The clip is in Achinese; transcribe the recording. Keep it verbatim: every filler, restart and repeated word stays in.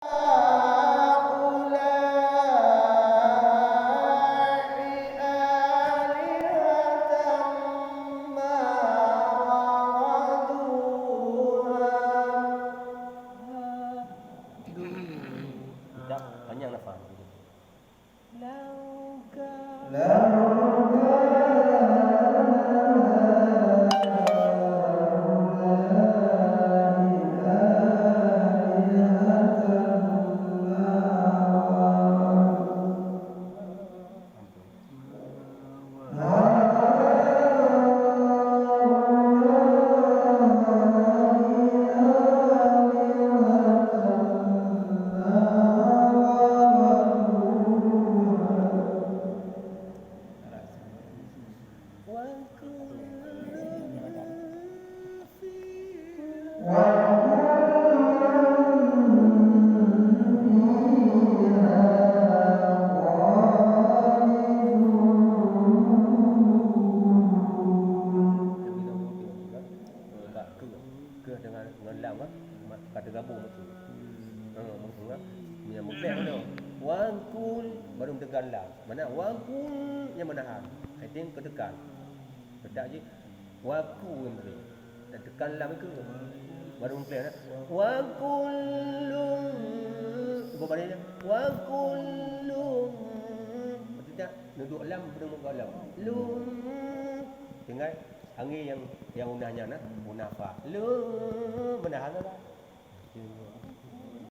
هؤلاء آلهة ما وردوها. Tidak, panjang nafas. لو كان Keu, keu dengan, dengan lam, ah, ma-, ka teugabong beutôi. Ha, meuheueh, nyang meukleng tu. Wa qul, baru teuka lam. Mana wa qul nyang meunahan. Haitem keu teuka. Peudak jih. Wa qul. Dan teuka lam itu. Baru meukleng, ah. Wa kullun. Bukan pada dia. Wa kullun. Betul tak? Nuduk lam, belum buka lam. Lun. Tinggal. Angin nyang, nyang unah nyan, nah, unah fa. Lu, meunahan lah.